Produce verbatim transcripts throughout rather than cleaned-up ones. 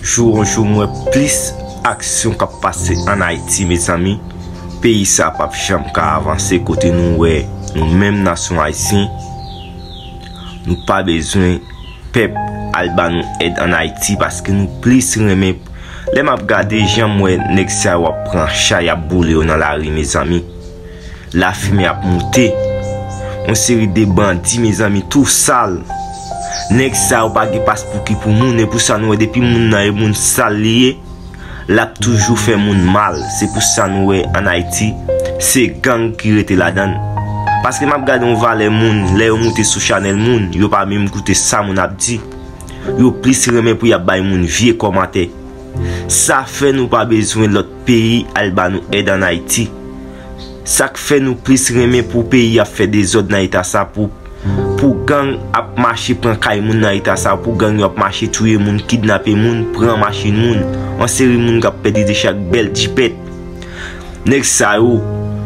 Jou an jou, m wè plis aksyon k ap pase ann Ayiti, mezanmi. Peyi sa p ap janm ka avanse kote nou wè nou menm nasyon ayisyen, nou pa bezwen pèp al ba nou èd ann Ayiti, paske nou plis renmen, lè m ap gade jan m wè nèg sa yo ap pran cha, y ap boule yo nan lari, mezanmi. Lafimen ap moute. Yon seri de bandi, mezanmi, tou sal. Nèg sa yo pa gen paspouki pou moun, e pou sa nou wè depi moun nan e moun sal li ye, l ap toujou fè moun mal. Se pou sa nou wè ann Ayiti, se gang ki rete ladan l. Paske m ap gade yon valè moun, lè yo moute sou chanèl moun, yo pa menm koute sa moun ap di. Yo plis renmen pou y ap bay moun vye kòmantè. Sa fè nou pa bezwen lòt peyi al ba nou èd ann Ayiti. Sa k fè nou plis renmen pou peyi ap fè dezòd nan eta sa, pou, pou gang ap mache pran kay moun nan eta sa, pou gang yo ap mache touye moun, kidnape moun, pran machin moun, yon seri moun k ap pèdi de chak bèl jipèt. Nèg sa yo,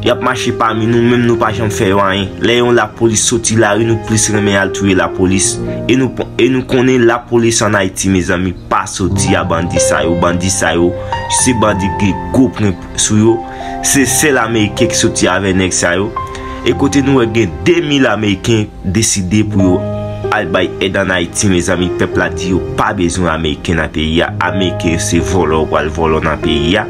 y ap mache pami nou, menm nou pa janm fè yo anyen. Lè yon lapolis soti lari, nou plis renmen al touye lapolis. E nou, e nou konnen lapolis ann Ayiti, mezanmi, pa soti a bandi sa yo. Bandi sa yo, se bandi ki gen gwo pwen sou yo. Se sèl Ameriken ki soti avè nèg sa yo. E kote nou wè gen de mil Ameriken deside pou yo al bay èd ann Ayiti, mezanmi, pèp la di yo pa bezwen Ameriken nan peyi a. Ameriken yo se vòlò, yo pral vòlò nan peyi a.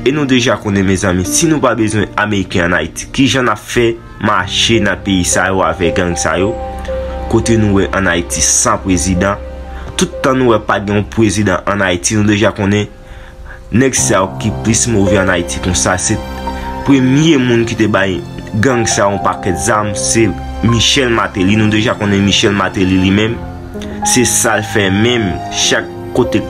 E nou deja konnen, mezanmi, si nou pa bezwen Ameriken ann Ayiti, kijan n ap fè mache nan peyi sa yo avè gang sa yo? Kote nou wè ann Ayiti san prezidan, tout tan nou wè pa gen yon prezidan ann Ayiti, nou deja konnen nèg sa yo ki plis move ann Ayiti konsa, se premye moun ki te bay gang sa yo yon pakèt zam, se Michel Martelly. Nou deja konnen Michel Martelly li menm, se sa l fè menm, chak kote